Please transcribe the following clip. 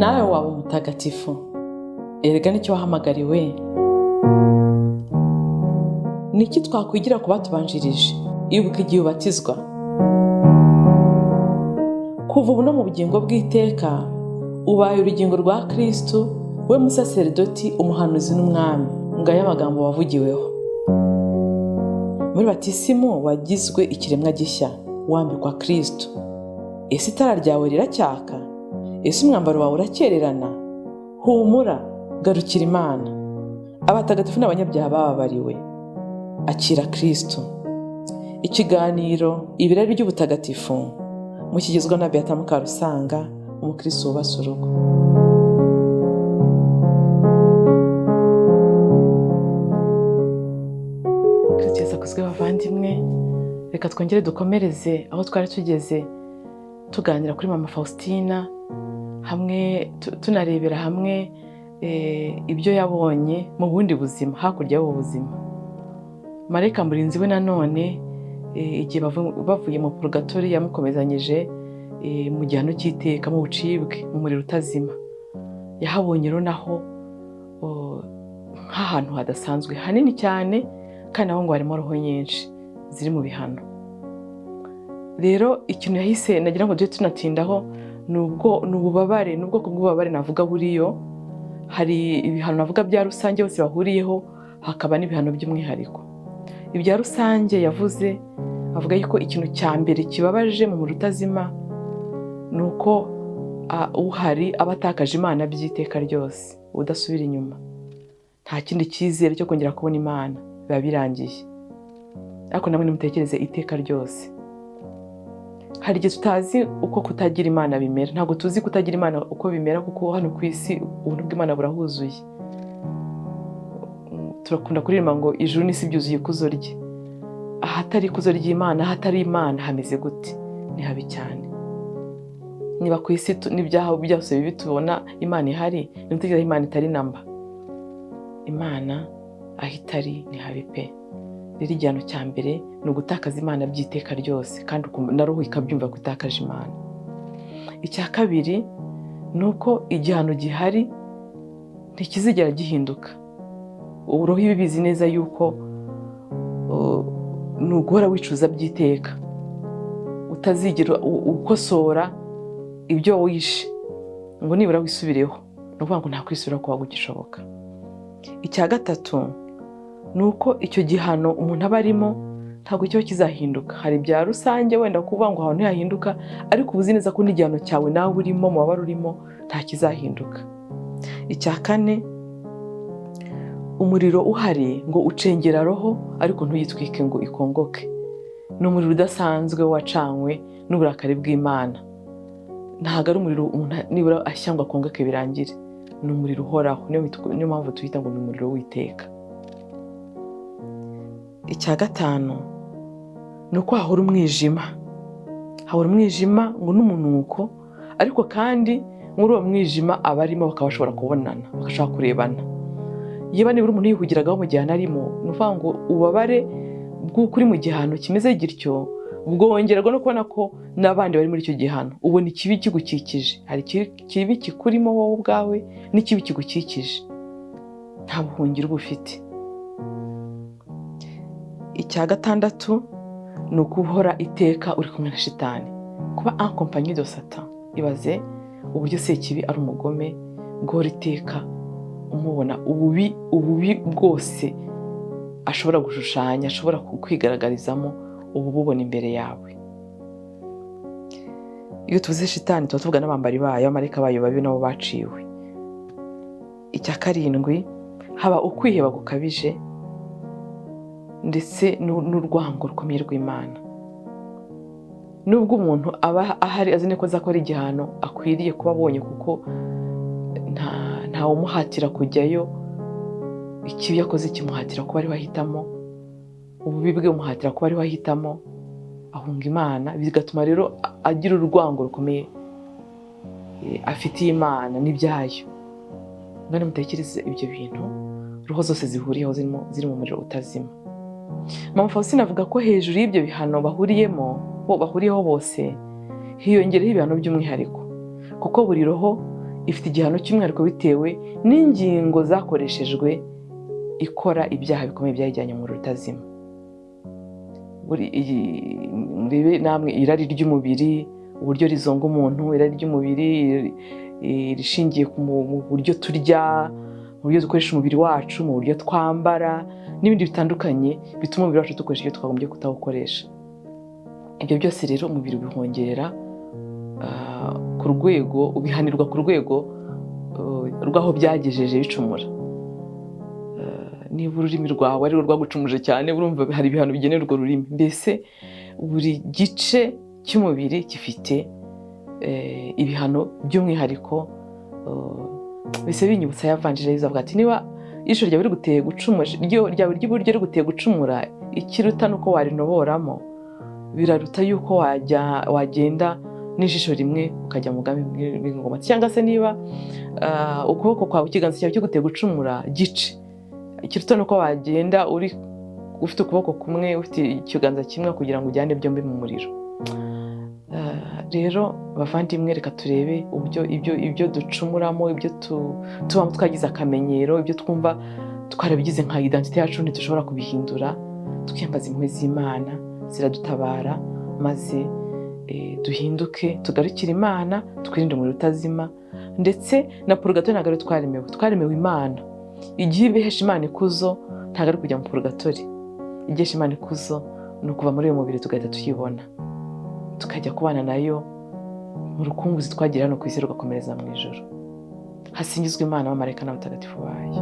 Nawe waba umutagatifu. Erega nicyo wahamagariwe. Ni iki twakwigira ku batubanjirije? Ibuka igihe ubatizwa. Kuva ubu no mu bugingo bw'iteka, ubaye urugingo rwa Kristu, we musaseridoti, umuhanuzi n'umwami. Ngayo amagambo wavugiweho. Muri batisimu wagizwe ikiremwa gishya, wambikwa Kristu. Ese itara ryawe riracyaka? Ese umwambaro wawe urakererana? Humura, garukira Imana. Abatagatifu n'abanyabyaha bababariwe. Akira Kristu. Ikiganiro Ibirari by'Ubutagatifu mukigezwa na Beata Mukarusanga, umukristo wubatse urugo. Kristo Yesu akuzwe bavandimwe, reka twongere dukomereze aho twari tugeze tuganira kuri Mama Faustina, hamwe tunarebera hamwe ibyo yabonye mu bundi buzima hakurya y'ubu buzima. Marayika murinzi we nanone igihe bavuye mu purgatori yamukomezanyije mu gihano cy'iteka, mu bucibwe, mu muriro utazima. Yahabonye rero naho nk'ahantu hadasanzwe hanini cyane, kandi naho ngo harimo roho nyinshi ziri mu bihano. Rero ikintu yahise nagira ngo tujye tunatindaho ni ububabare, ni ubwoko bw'ububabare navuga buriyo. Hari ibihano navuga bya rusange bose bahuriyeho, hakaba n'ibihano by'umwihariko. Ibya rusange yavuze, avuga yuko ikintu cya mbere kibabaje mu muriro utazima ni uko uhari aba atakaje Imana by'iteka ryose, udasubira inyuma. Nta kindi cyizere cyo kongera kubona Imana, biba birangiye. Ariko namwe nimutekereze iteka ryose. Hari igihe tutazi uko kutagira Imana bimera. Ntabwo tuzi kutagira Imana uko bimera, kuko hano ku isi ubuntu bw'Imana burahuzuye. Turakunda kuririmba ngo ijuru n'isi byuzuye ikuzo rye. Ahatari ikuzo ry'Imana, ahatari Imana hameze gute? Ni habi cyane. Niba ku isi n'ibyaha byose bibi tubona Imana ihari, nimutekereze aho Imana itari namba. Imana aho itari ni habi pe. Rero igihano cya mbere ni ugutakaza Imana by'iteka ryose, kandi na roho ikabyumva ko itakaje Imana. Icya kabiri ni uko igihano gihari ntikizigera gihinduka. Ubu roho iba ibizi neza yuko ni uguhora wicuza by'iteka, utazigera ukosora ibyo wishe ngo nibura wisubireho. Ni ukuvuga ngo nta kwisubira kuba kugishoboka. Icya gatatu ni uko icyo gihano umuntu aba arimo ntabwo kiba kizahinduka. Hari ibya rusange wenda kuvuga ngo ahantu ntihahinduka, ariko uba uzi neza ko n'igihano cyawe nawe urimo, mu mubabaro urimo, nta kizahinduka. Icya kane, umuriro uhari ngo ucengera roho ariko ntuyitwike ngo ikongoke. Ni umuriro udasanzwe wacanywe n'uburakari bw'Imana. Ntabwo ari umuriro umuntu nibura ashya ngo akongoke birangire. Ni umuriro uhoraho, niyo mpamvu tuyita ngo ni umuriro w'iteka. Icya gatanu ni uko hahora umwijima. Hahora umwijima ngo n'umunuko, ariko kandi muri uwo mwijima abarimo bakaba bashobora kubonana, bagashobora kurebana. Yewe nibura umuntu yihugiragaho mu gihano arimo, ni ukuvuga ngo ububabare bw'uko uri mu gihano kimeze gityo bwongerwa no kubona ko n'abandi bari muri icyo gihano. Ubona ikibi kigukikije. Hari ikibi kikurimo wowe ubwawe n'ikibi kigukikije. Nta buhungiro uba ufite. Icya gatandatu ni ukuhora iteka uri kumwe na shitani, kuba en compagnie de Satan. Ibaze uburyo Sekibi ari umugome, guhora iteka umubona ububi bwose ashobora gushushanya, ashobora kwigaragarizamo, uba ububona imbere yawe. Iyo tuvuze shitani tuba tuvuga n'abambari bayo, abamarayika bayo babi nabo baciwe. Icya karindwi, haba ukwiheba gukabije ndetse n'urwango rukomeye rw'Imana. Nubwo umuntu aba ahari azi ko azakora igihano akwiriye kuba abonye, kuko ntawumuhatira kujyayo, ikibi yakoze kimuhatira kuba ariwe ahitamo, ububi bwe bumuhatira kuba ariwe ahitamo, ahunga Imana, bigatuma rero agira urwango rukomeye afitiye Imana n'ibyayo. None mutekereze ibyo bintu roho zose zihuriyeho ziri mu muriro utazima. Mama Faustina avuga ko hejuru y'ibyo bihano bahuriyemo, bo bahuriyeho bose, hiyongereho ibihano by'umwihariko, kuko buri roho ifite igihano cy'umwihariko bitewe n'ingingo zakoreshejwe ikora ibyaha bikomeye byayijyanye mu rutazima. Murebe namwe irari ry'umubiri, uburyo rizonga umuntu. Irari ry'umubiri rishingiye mu buryo turya, mu buryo dukoresha umubiri wacu, mu buryo twambara n'ibindi bitandukanye bituma umubiri wacu dukoresha ibyo twagombye kutawukoresha. Ibyo byose rero umubiri ubihongerera ku rwego, ubihanirwa ku rwego rw'aho byagejeje bicumura. Niba ururimi rwawe ari rwo rwagucumuje cyane, urumva hari ibihano bigenerwa urwo rurimi. Mbese buri gice cy'umubiri gifite ibihano by'umwihariko. Mbese binyibutsa ya vanjiri Yezu avuga ati: "Niba ijisho ryawe riguteye gucumura, ryawe ry'iburyo riguteye gucumura, ikiruta nuko warinoboramo. Biraruta yuko wajya wagenda n'ijisho rimwe ukajya mu bwami bw'ingoma. Cyangwa se niba ukuboko kwawe, ikiganza cyawe kiguteye gucumura, gice. Ikiruta nuko wagenda uri ufite ukuboko kumwe, ufite ikiganza kimwe, kugira ngo ujyane byombi mu muriro." Rero bavandimwe, reka turebe uburyo ibyo ducumuramo, ibyo tubamo twagize akamenyero, ibyo twumva twarabigize nka identité yacu, ntidushobora kubihindura. Twiyambaza impuhwe z'Imana, ziradutabara, maze duhinduke, tugarukire Imana, twirinde umuriro utazima. Ndetse na purugatori ntabwo ari twaremewe, twaremewe Imana. Igihe ibihesha Imana ikuzo ntabwo ari kujya mu purugatori. Igihesha Imana ikuzo ni ukuva muri uyu mubiri tugahita tuyibona, tukajya kubana nayo mu rukumbuzi twagira hano ku isi, rugakomereza mu ijoro. Hasingizwe Imana, abamarayika n'abatagatifu bayo.